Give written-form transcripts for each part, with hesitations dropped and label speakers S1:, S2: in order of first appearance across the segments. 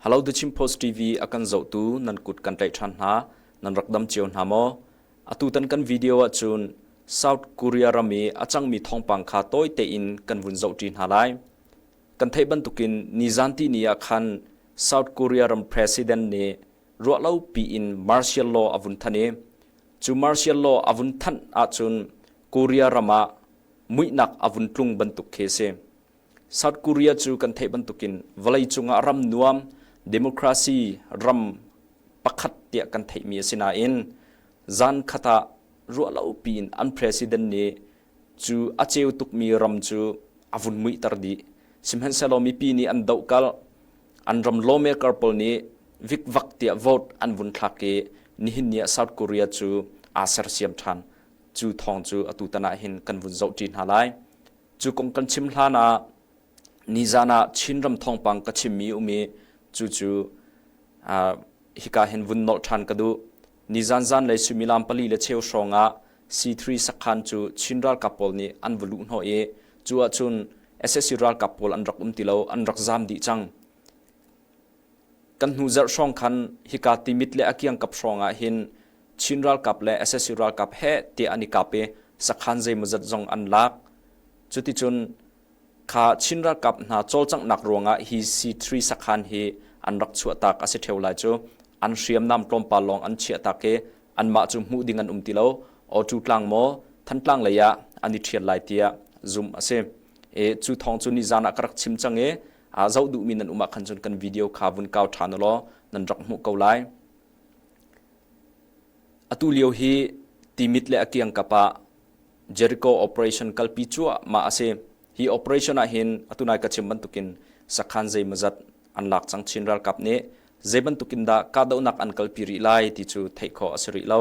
S1: Hello The Chin Post TV a kan zohtu nan kut kan tlaih ṭhan hna. Nan rak dam cio hna maw? Atutan kan video ahcun South Korea ram i a cangmi thawngpang kha tawi tein kan vun zohṭi hna lai. Kan theih bantukin nizan tihni ah khan South Korea ram president nih ruahlo piin martial law a vun thanh i cu martial law a vun thanh ahcun Korea ram ah muihnak a vun tlung bantuk khi a si. South Korea cu kan theih bantukin vawleicung ah ram nuam democracy ram pakhat tiah kan theihmi a si nain zan khat ah ruahlo piin an president nih cu a ceu tukmi ram cu a vun muihter dih. Sihmanhsehlaw mipi nih an dohkalh. An ram lawmaker pawl nih vikvak tiah vote an vun thlak i nihin ni ah South Korea cu aa sersiam ṭhan. Cu thawng cu atutan ah hin kan vun zohṭi hna lai. Cu kong kan chim hlan ah nizan ah Chinram thawngpang ka chimmi um i cucu hika hin vun nolh ṭhan ka duh. Nizan zanlei suimilam pali le cheu hrawng ah C3 sakhan cu Chin ralkap pawl nih an va luh hnawh i cu ahcun SSC ralkap pawl an rak um ti lo, an rak zaam dih cang. Kan hnu zarh hrawng khan hika Timit le a kiangkap hrawng ah hin Chin ralkap le SSC ralkap heh tiah an i kap i sakhan zeimawzat zong an lak. Cuticun kha Chin ralkap hna cawlcanghnak ruangah hi C3 sakhan hi an rak chuahtak a si ṭheo lai cu. An hriamnam tlawmpal lawng an chiahtak i anmah cu hmuh ding an um ti lo. Awṭu tlang maw Thantlang lei ah an i ṭhial lai tiah zumh a si. E, cu thawng cu nizan ah ka rak chim cang i a zoh duhmi nan um ah khan cun kan video kha vun kau ṭhan u law nan rak hmuh ko lai. Atu lio hi Timit le a kiangkap ah Jericho operation kalpi cuahmah a si. Hi operation ah hin atu nai ka chim bantukin sakhan zeimawzat an lak cang Chin ralkap nih zei bantukin dah kahdohnak an kalpi rih lai ti cu theih khawh a si rih lo.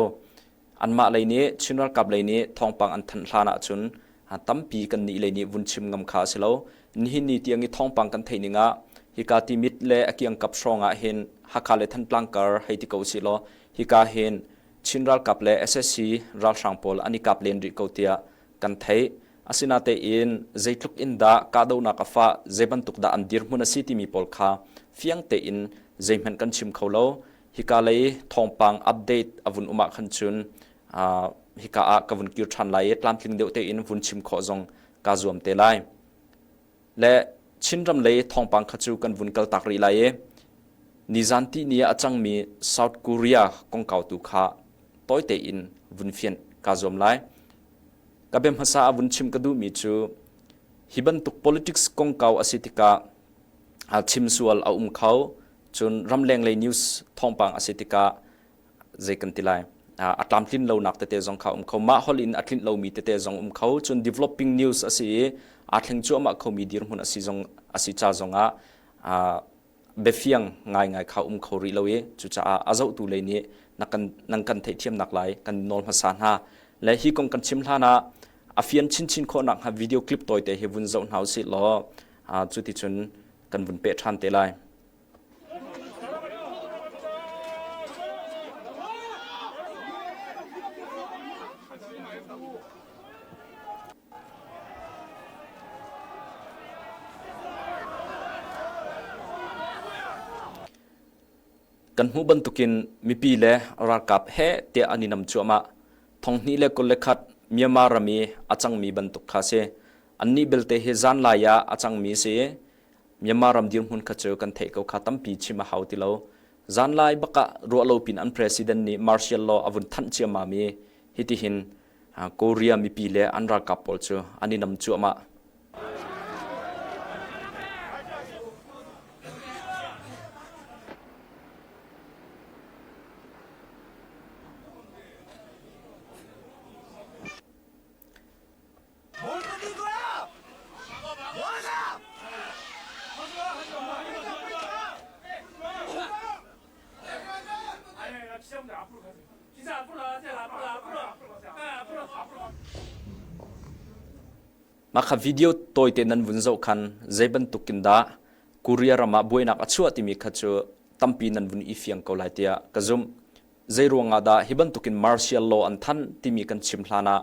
S1: Anmah lei nih Chin ralkap lei nih thawngpang an thanh hlan ahcun tampi kan nih lei nih vun chim ngam kha a si lo. Nihin ni tiang i thawngpang kan theih ning ah hika Timit le a kiangkap hrawng ah hin Hakha le Thantlang kar hei ti ko usih law hika hin Chin ralkap le SSC ralhrang pawl an i kap len rih ko tiah kan theih. Asinatein zeitluk in dah kahdohnak a fah, zei bantuk dah an dirhmun a si timi pawl kha fiang tein zeihmanh kan chim kho lo. Hika lei thawngpang update a vun um ah khan cun hika ah ka vun kir ṭhan lai i tlamtling deuh tein vun chim khawh zong kaa zuam te lai. Le Chinram lei thawngpang kha cu kan vun kaltak rih lai i nizan tihni ah a cangmi South Korea kongkau tu kha tawi tein vun fianh kaa zuam lai. Ka bia hmasa ah vun chim ka duhmi cu hi bantuk politics kongkau a si tikah chim sual a um kho. Cun ramleng lei news thawngpang a si tikah zei kan ti lai a tlamtlin lonak tete zong kha um kho mah holh in a tlinh lomi tete zong um kho cun developing news a si i aa thleng cuahmah khomi dirhmun a si zong a si ca zongah biafiang ngaingai kha um kho rih lo i cucaah a zohtu lei nih na kan nan kan theihthiamnak lai kan nawl hmasa hna le hi kong kan chim hlan ah a fian chinchin khawhnak hnga video clip tawite hi vun zoh hna usih law cuticun kan vun peh ṭhan te lai. Kan hmuh bantukin mipi le ralkap he tiah an i nam cuahmah. Thonghnih le 21 Myanmar ram i a cangmi bantuk kha si. Annih belte hi zanlai ah a cangmi si. Myanmar ram dirhmun kha cu kan theih ko kha tampi chim a hau ti lo. Zanlai bak ah ruahlo pin an president nih martial law a vun thanh ciammam i hitihin Korea mipi le an ralkap pawl cu an i nam cuahmah. Mah kha video tawite nan vun zoh khan zei bantuk in dah Korea ram ah buainak a chuah timi kha cu tampi nan vun i fiang ko lai tiah ka zumh. Zei ruangah dah hi bantukin martial law an thanh timi kan chim hlan ah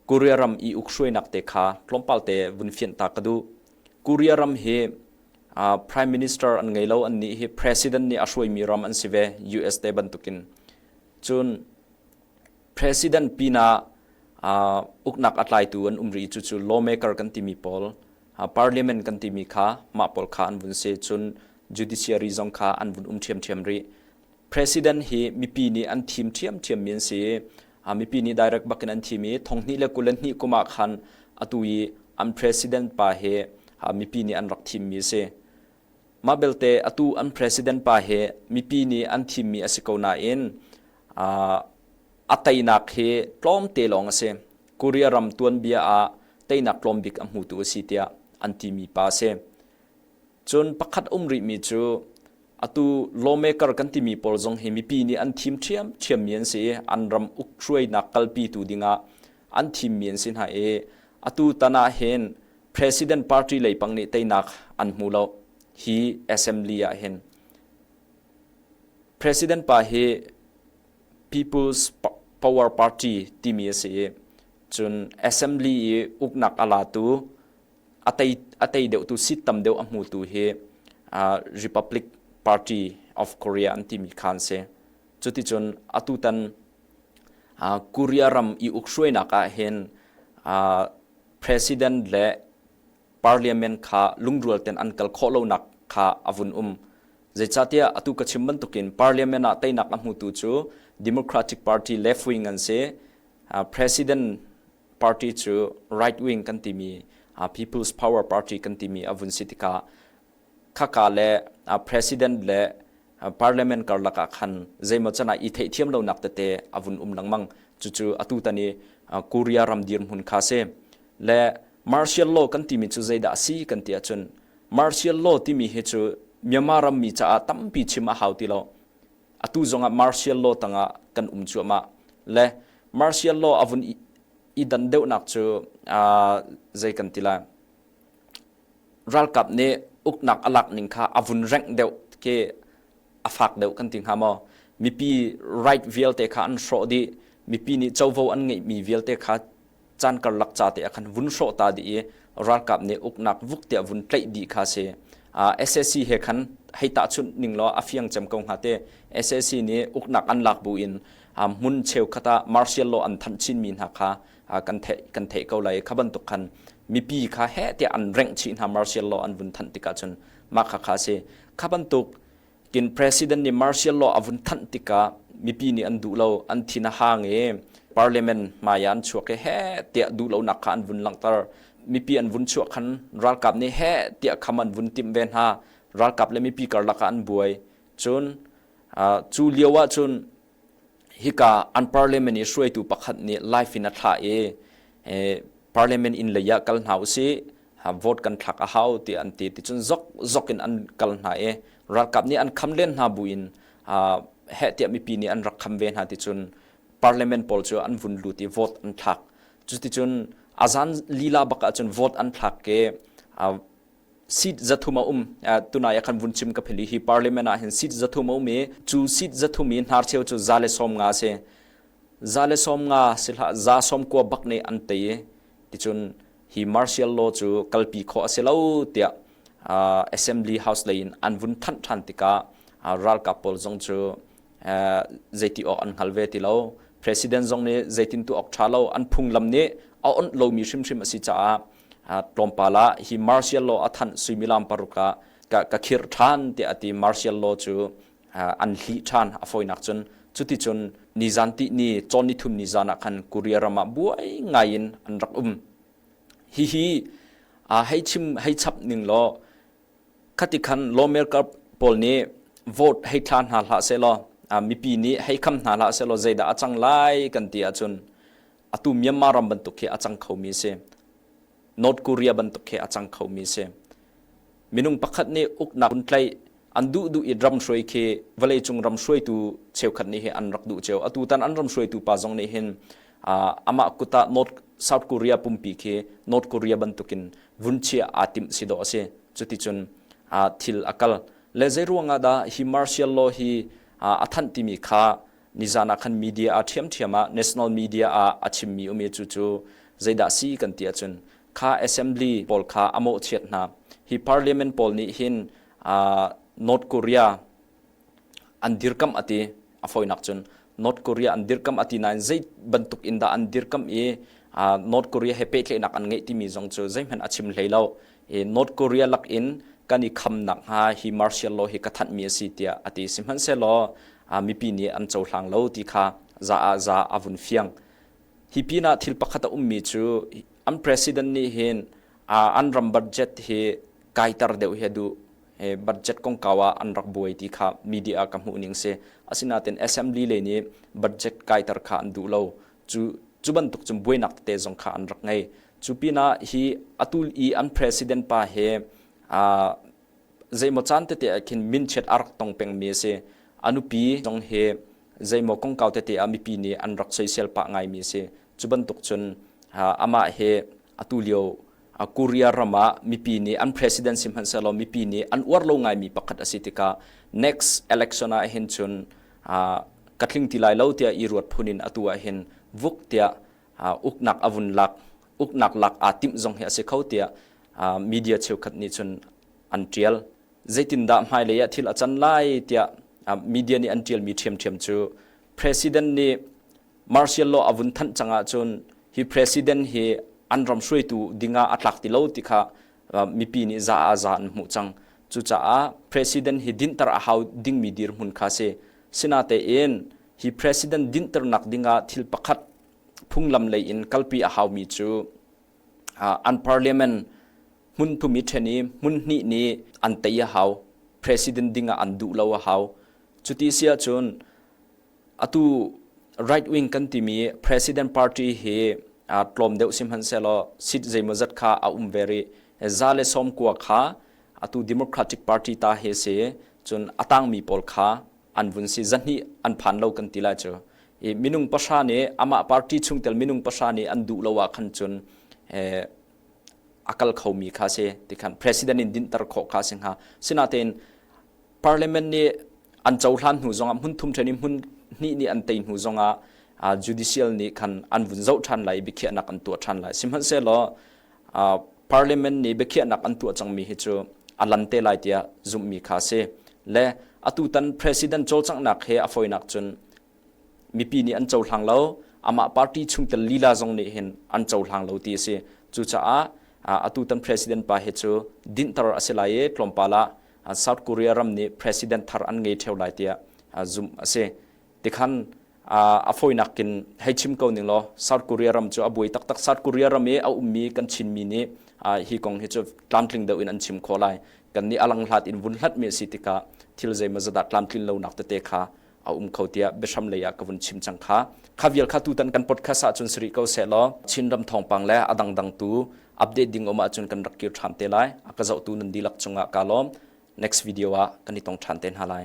S1: Korea ram i ukhruainak te kha tlawmpal te vun fianh ta ka duh. Korea ram hi Prime Minister an ngei lo an nih hi President nih a hruaimi ram an si ve US te bantukin. Cun President pinah uknak a tlaitu an um rih cucu lawmaker kan timi pawl parliament kan timi kha mah pawl kha an vun si cun judiciary zong kha an vun um ṭhiamṭhiam rih. President hi mipi nih an thim ṭhiamṭhiammi an si i mipi nih direct bakin an thim i 2022 kum ah khan atu i an president pa hi mipi nih an rak thimmi a si. Mah belte atu an president pa hi mipi nih an thimmi a si ko nain a teinak hi tlawmte lawng a si. Korea ram tuanbia ah teinak tlawm bik a hmutu a si tiah an timi pa a si. Cun pakhat um rihmi cu atu lawmaker kan timi pawl zong hi mipi nih an thim ṭhiamṭhiammi an si i an ram ukhruainak kalpitu dingah an thimmi an si hna i atu tan ah hin President party lei pang nih teinak an hmu lo hi assembly ah hin. President pa hi People's Power Party timi a si i cun assembly i uknak a latu a tei a tei deuhtu seat tam deuh a hmutu hi Republic Party of Korea an timi kha an si. Cuticun atutan Korea ram i ukhruainak ah hin president le parliament kha lungrual ten an kal khawh lonak kha a vun um. Zeicahtiah atu ka chim bantukin parliament ah teinak a hmutu cu Democratic Party left wing an si. President party cu right wing kan timi People's Power Party kan timi a vun si tikah khaka le president le parliament karlak ah khan zeimaw can ah i theihthiam lonak tete a vun um lengmang. Cucu atu tan i Korea ram dirhmun kha si. Le martial law kan timi cu zeidah a si kan ti ahcun martial law timi hi cu Myanmar rammi caah tampi chim a hau ti lo. Atu zongah martial law tangah kan um cuahmah. Le martial law a vun i dan deuhnak cu zei kan ti lai ralkap nih uknak a lak ning kha a vun rengh deuh khi a fak deuh kan ti hnga maw mipi right vialte kha an hrawh dih mipi nih covo an ngeihmi vialte kha caan karlak ca te ah khan vun hrawh ta dih i ralkap nih uknak vuk tiah vun tlaih dih kha si SSC he khan hei tahchunh ning law a fiang cem ko hnga te SSC nih uknak an lak bu in hmun cheukhat ah martial law an thanh chinmi hna kha kan theih kan theih ko lai kha bantuk khan mipi kha he tiah an rengh chih hna martial law an vun thanh tikah cun mah kha kha si kha bantuk kin president nih martial law a vun thanh tikah mipi nih an duh lo an thin a hang i parliament hmai ah an chuak i he tiah duh lonak kha an vun langhter mipi an vun chuah khan ralkap nih he tiah kham an vun timh ve hna ralkap le mipi karlak ah an buai cun cu lio ah cun hika an parliament i hruaitu pakhat nih live in a thlah i parliament inn lei ah kal hna usih vote kan thlak a hau tiah an ti ticun zok zok in an kal hna i ralkap nih an kham len hna buin heh tiah mipi nih an rak kham ve hna ticun parliament pawl cu an vun lut i vote an thlak cuticun azan lila bak ahcun vote an thlak ke seat 300 a um tunai ah khan vun chim ka pheli hi parliament ah hin seat 300 a um i cu seat 300 i hnarcheu cu 150 si 150 si hlah 190 bak nih an tei i ticun hi martial law cu kalpi khawh a si lo tiah assembly house lei in an vun thanh ṭhan tikah ralkap pawl zong cu zeiti awk an hngal ve ti lo president zong nih zeitin tu awk ṭha lo an phunglam nih a onh lomi hrimhrim a si caah tlawmpal ah hi martial law a thanh suimilam paruk ah ka khirh ṭhan tiah a ti martial law cu an hlih ṭhan a fawinak cun cuticun nizan ti ni cawn ni thum ni zan ah khan Korea ram ah buai ngai in an rak um hihi hei chim hei chap ning law khati khan lawmaker pawl nih vote hei thla hna hlah seh law mipi nih hei kham hna hlah seh law zeidah a cang lai kan ti ahcun atu Myanmar ram bantuk khi a cang khomi a si North Korea bantuk khi a cang khomi a si minung pakhat nih uknak hun tlaih an duh duh i ram hruai khi vawleicung ram hruaitu cheukhat nih hi an rak duh cio atu tan an ram hruaitu pa zong nih hin amah kut ah North South Korea pumpi khi North Korea bantukin vun chia aa timh si dawh a si cuticun thil a kal le zei ruangah dah hi martial law hi a thanh timi kha nizan ah khan media ah ṭhiamṭhiam ah national media ah a chimmi um i cu cu zeidah si kan ti ahcun kha assembly pawl kha a mawhchiat hna. Hi parliament pawl nih hin North Korea an dirkamh a ti. A fawinak cun North Korea an dirkamh a ti nain zei bantuk in dah an dirkamh i North Korea he pehtlaihnak an ngeih timi zong cu zeihmanh a chim hlei lo. North Korea lak in kan i khamnak hnga hi martial law hi ka thanhmi a si tiah a ti. Sihmanhsehlaw mipi nih an cohlang lo ti kha za ah za a vun fiang. Hi pinah thil pakhat a ummi cu an president nih hin an ram budget hi kaiter deuh hi a duh. Budget kongkau ah an rak buai ti kha media ah ka hmuh ning si. Asinain assembly lei nih budget kaiter kha an duh lo. Cu cu bantuk cun buainak tete zong kha an rak ngei. Cu pinah hi atu i an president pa he zeimaw caan tete ah khin minchiat a rak tong pengmi a si. A nupi zong hi zeimaw kongkau tete ah mipi nih an rak soisel pah ngaimi a si. Cu bantuk cun amah hi atu lio Korea ram ah mipi nih an president si hmanhsehlaw mipi nih an uar lo ngaimi pakhat a si tikah next election ah hin cun ka tling ti lai lo tiah i ruat phun in atu ah hin vuk tiah uknak a vun lak uknak lak aa timh zong hi a si kho tiah media cheukhat nih cun an ṭial. Zeitindah hmailei ah thil a can lai tiah media nih an ṭialmi ṭhiamṭhiam cu president nih martial law a vun thanh cang ahcun hi president hi an ram hruaitu dingah a tlak ti lo ti kha mipi nih za ah za an hmuh cang. Cucaah president hi dinhter a hau dingmi dirhmun kha si. Sinatein hi president dinhternak dingah thil pakhat phunglam lei in kalpi a haumi cu an parliament hmun thum i ṭhen i hmun hnih nih an tei a hau. President dingah an duh lo a hau. Cuti si ahcun atu right wing kan timi president party hi tlawm deuh si hmanhsehlaw seat zeimawzat kha a um ve rih. 190 kha atu Democratic Party ta he si cun a tangmi pawl kha an vun si zahnih an phan lo kan ti lai cu. I minung pahra nih amah party chungtel minung pahra nih an duh lo ah khan cun a kal khomi kha si tikhan president in dinhter khawh kha si hnga. Sinatein parliament nih an cohlan hnu zongah hmun thum ṭhen i hmun hnih nih an tei hnu zongah judicial nih khan an vun zoh ṭhan lai i biakhiahnak an tuah ṭhan lai. Sihmanhsehlaw parliament nih biakhiahnak an tuah cangmi hi cu a lan te lai tiah zumhmi kha a si. Le atutan president cawlcanghnak he a fawinak cun mipi nih an cohlang lo, amah party chungtel lila zong nih hin an cohlang lo ti a si. Cucaah atutan president pa hi cu dinhter a si lai i tlawmpal ah South Korea ram nih president thar an ngei ṭheo lai tiah zumh a si. Tikhan a fawinak in hei chim ko ning law South Korea ram cu a buai taktak. South Korea ram i a ummi kan Chinmi nih hi kong hi cu tlamtling deuh in an chim khawh lai. Kan nih a langhlat in vun hlatmi a si tikah thil zeimawzat ah tlamtlin lonak tete kha a um kho tiah biahram lei ah ka vun chim cang kha. Kha vial kha tutan kan podcast ahcun si rih ko seh law Chinram thawngpang le a dangdang tu update ding um ahcun kan rak kir ṭhan te lai. A ka zohtu nan dihlak cungah ka lawm. Next video ah kan i tong ṭhan te hna lai.